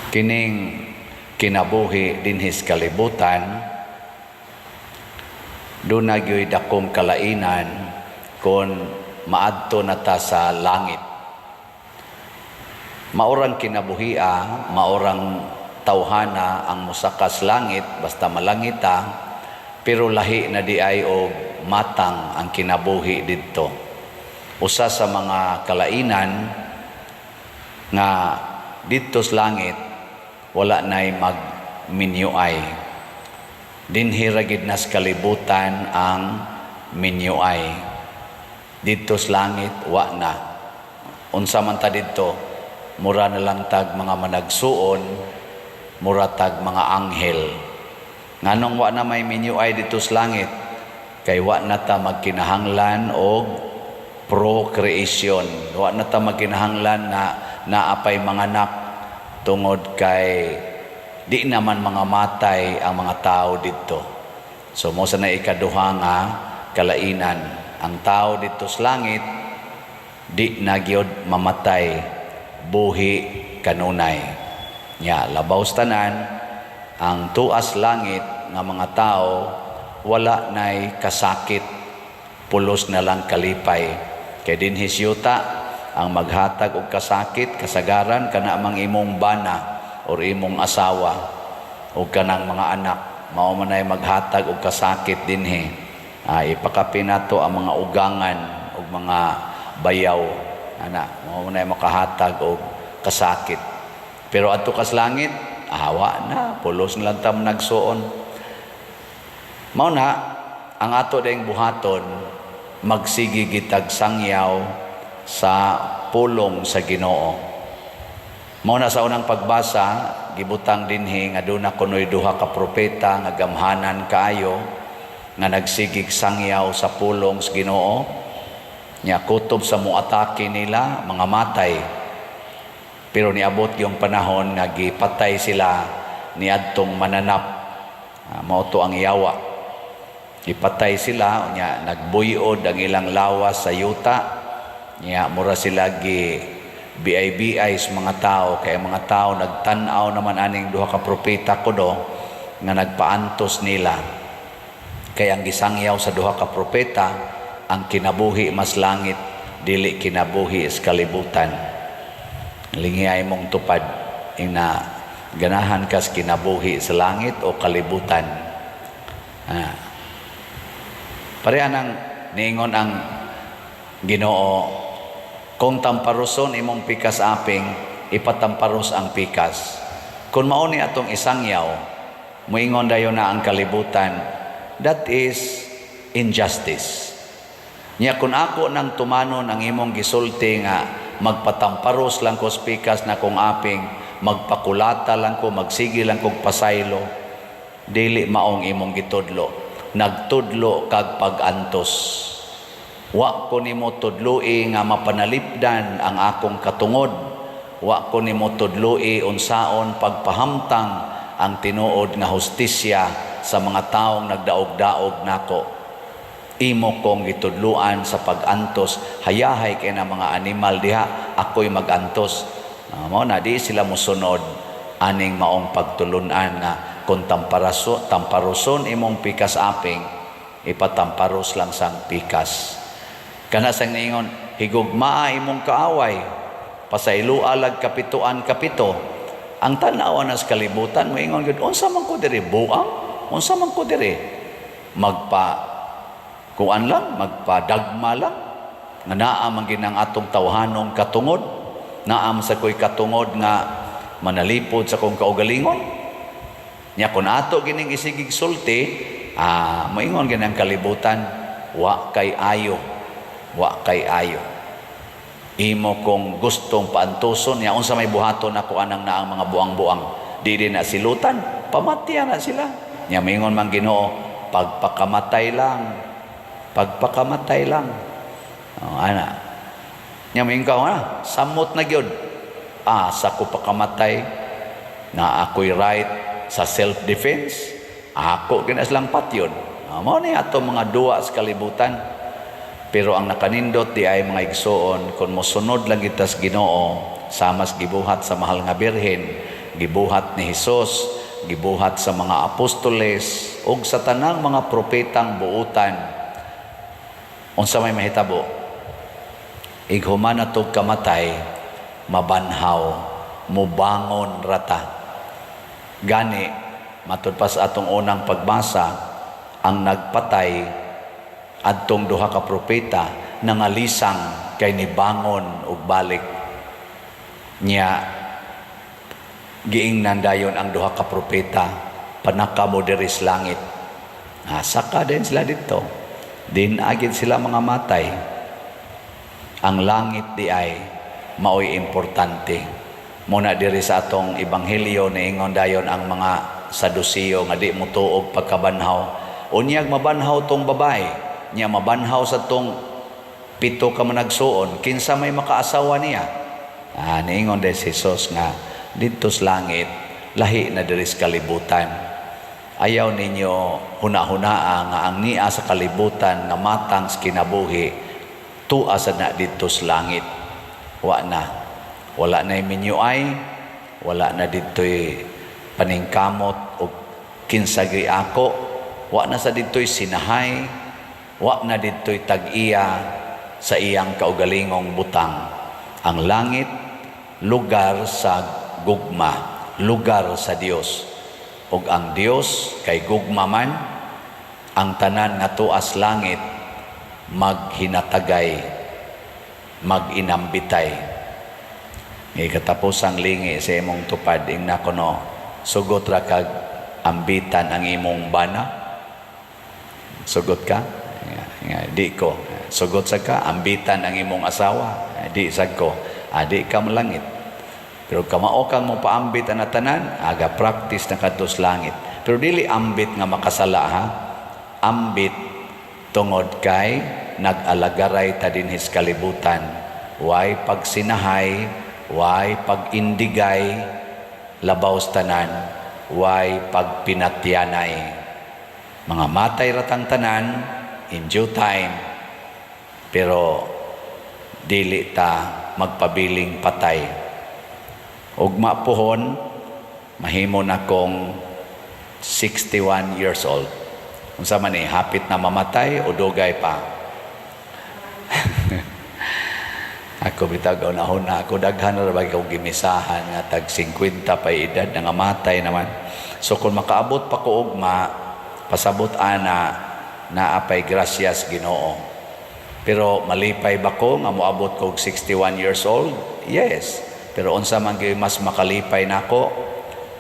Kining kinabuhi dinhi sa kalibutan, duna gyoy dakong kalainan kung maadto na ta sa langit. Mao rang kinabuhia, mao rang tawhana ang mosakas langit, basta malangita, pero lahi na diay og matang ang kinabuhi didto. Usa sa mga kalainan nga didto sa langit, wala na'y magminyuay. Dinhi ra gid nas kalibutan ang minyuay. Didto sa langit, wa na. Unsa man ta didto, mura na lang tag mga managsuon, mura tag mga anghel. Nganong wa na may minyuay didto sa langit? Kay wa na ta magkinahanglan og procreation. Wa na ta magkinahanglan na naapay manganak tungod kay di naman mga matay ang mga tao didto. So mao sa na ikaduha nga kalainan. Ang tao didto sa langit di na gyud mamatay, buhi kanunay. Nya labaw sa tanan, ang tuas langit nga mga tao wala nay kasakit, pulos na lang kalipay. Kay dinhi sa yuta, ang maghatag og kasakit kasagaran kana mang imong bana or imong asawa o kanang mga anak, mao man ay maghatag og kasakit dinhi. Ipakapin nato ang mga ugangan ug mga bayaw ana, mao man ay makahatag og kasakit. Pero adto kas langit, awa na, pulos na lang tam nagsuon. Mao na ang ato ding buhaton, magsige gitag sangyaw sa pulong sa Ginoo. Mao na sa unang pagbasa, gibutang dinhi nga duna kunoy duha ka propeta nga gamhanan kaayo nga nagsigig sangyaw sa pulong sa Ginoo. Nya kutob sa muatake nila, mga matay. Pero niabot yung panahon nga gipatay sila niadtong mananap. Mao to ang yawa. Ipatay sila, nya nagbuyod ang ilang lawas sa yuta. Nya mura sila gi BIBI sa mga tao, kay ang mga tao nagtan-aw naman aning duha ka propeta kuno nga nagpaantos nila. Kay ang gisangyaw sa duha ka propeta ang kinabuhi mas langit, dili kinabuhi sa kalibutan. Linghiay mong tupad ina, ganahan kas kinabuhi sa langit o kalibutan? Pareha nang niingon ang Ginoo, kung tamparuson imong pikas aping, ipatamparos ang pikas. Kung mao ni atong isangyaw, muingon dayon na ang kalibutan, that is injustice. Nya kung ako nang tumanon ang imong gisulti nga magpatamparos lang ko sa pikas na kong aping, magpakulata lang ko, magsige lang kog pasaylo, dili maong imong gitudlo. Nagtudlo kag pag-antos. Wa ko nimo tudloi nga mapanalipdan ang akong katungod. Wa ko nimo tudloi unsaon pagpahamtang ang tinuod nga hustisya sa mga taong nagdaog-daog nako. Imo kong gitudluan sa pag-antos. Hayahay kay na mga animal diha, ako'y mag-antos. Mao na di sila mosunod aning maong pagtulunan nga kung tamparuson imong pikas aping, ipatamparos lang sang pikas. Kana sang niingon, higugmaa imong kaaway, pasayloa lag kapituan kapito. Ang tan-awa na sa kalibutan, moingon gyud, unsa man ko diri, buang? Unsa man ko diri? Magpa kuan lang, magpadagma lang. Nga naa man ginang atong tawhanong katungod, naa man sa ko'y katungod nga manalipod sa kong kaugalingon. Nya kung ato gining isigig sulti, moingon ginang kalibutan, wa kay ayo, wa kay ayo. Imo kong gustong paantuson, nya unsa may buhaton ako anang naang mga buang-buang? Dili na silutan, pamatya na sila. Nya mingon man Ginoo, pagpakamatay lang. Pagpakamatay lang. Oh, ana. Nya mingon ka, samot na gyud. Sa ko pakamatay na ako'y right sa self-defense, ako ginas lang patyon. Mao ni ato mga duwa sa kalibutan. Pero ang nakanindot di ay, mga igsoon, kung mosunod lang kita sa Ginoo, sama sa gibuhat sa mahal nga Birhen, Gibuhat ni Hesus, gibuhat sa mga apostoles ug sa tanang mga propetang buutan. Unsa may mahitabo? Ighuman natog kamatay, mabanhaw, mubangon rata. Gani, matud pa sa atong unang pagbasa, ang nagpatay adtong duha ka propeta nangalisang kay nibangon og balik niya. Giingnan dayon ang duha ka propeta, "Panaka mo diri sa langit." Ah, saka din sila dito din agid sila mga matay. Ang langit di ay maoy importante. Muna diri sa atong ebanghelyo, niingon dayon ang mga Sadusiyo nga di motuo og pagkabanhaw, "Unyag mabanhaw tong babae niya, mabanhaw sa tong pito ka managsuon, kinsa may makaasawa niya?" Ah, niingon din si Jesus nga didto sa langit lahi na diri sa kalibutan. Ayaw ninyo huna-hunaa nga ang nia sa kalibutan nga matang sa kinabuhi tua sa na didto sa langit. Wa na. Wala na minyuay, wala na didto'y paningkamot o kinsagay ako, wa na sa didto'y sinahay, wa na didto'y tag-iya sa iyang kaugalingong butang. Ang langit, lugar sa gugma, lugar sa Dios. Ug ang Dios kay gugma man, ang tanan nga tuas langit maghinatagay, maginambitay. Ngay katapusang lingi sa imong tupad, ingna kuno, "Sugot ra kag ambitan ang imong bana? Sugot ka?" Nga, nga, "Di ko." "Sugot sa ka ambitan ang imong asawa?" "Di sad ko." "Ah, di ka malangit." Pero kamao kang mo paambit ang tanan, aga practice na kadto sa langit. Pero dili ambit nga makasala ha. Ambit tungod kay nag-alagaray ta dinhi sa kalibutan. Way pagsinahay, way pag-indigay, labaw sa tanan, way pagpinatyanay. Mga matay ratang tanan in due time, pero dili ta magpabiling patay. Ugma pohon, mahimo na kong 61 years old. Unsa man ni, hapit na mamatay o dugay pa? Ako bitaw na ako, daghan na ba akong gimisahan nga tag 50 pa edad, nangamatay naman. So kung makaabot pa ko ugma, pasabot ana, naapay grasyas Ginoo. Pero malipay ba ko nga moabot ko og 61 years old? Yes. Pero unsa man gyud mas makalipay nako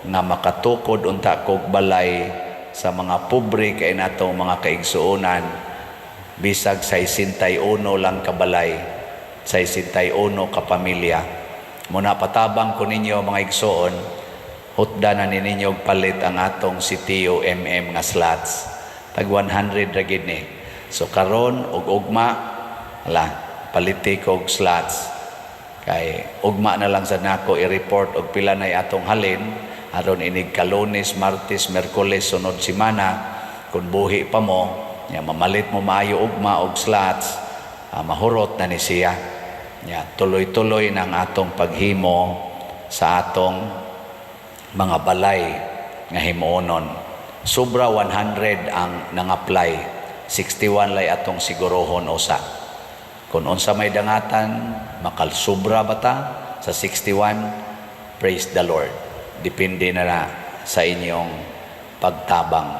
nga makatukod unta kog balay sa mga pobre kay natong mga kaigsuonan, bisag 61 lang ka balay, 61 ka pamilya. Muna patabang ko ninyo, mga igsoon, hutda na ni ninyo og palit ang atong sitio MM nga slots. Tag 100 ra gid ni. So karon ug ugma ala paliti ko og slots kay ugma na lang sa nako i-report og pila nay atong halin aron inig ka-Lunes, Martes, Miyerkules sunod semana, kung buhi pa mo nya, mamalit mo maayo ugma og slots, mahurot na ni siya. Nya tuloy-tuloy ng atong paghimo sa atong mga balay nga himuonon. Sobra 100 ang nang-apply, 61 lay atong sigurohon usa. Kung unsa may dangatan, makalsobra bata sa 61, praise the Lord. Depende na sa inyong pagtabang.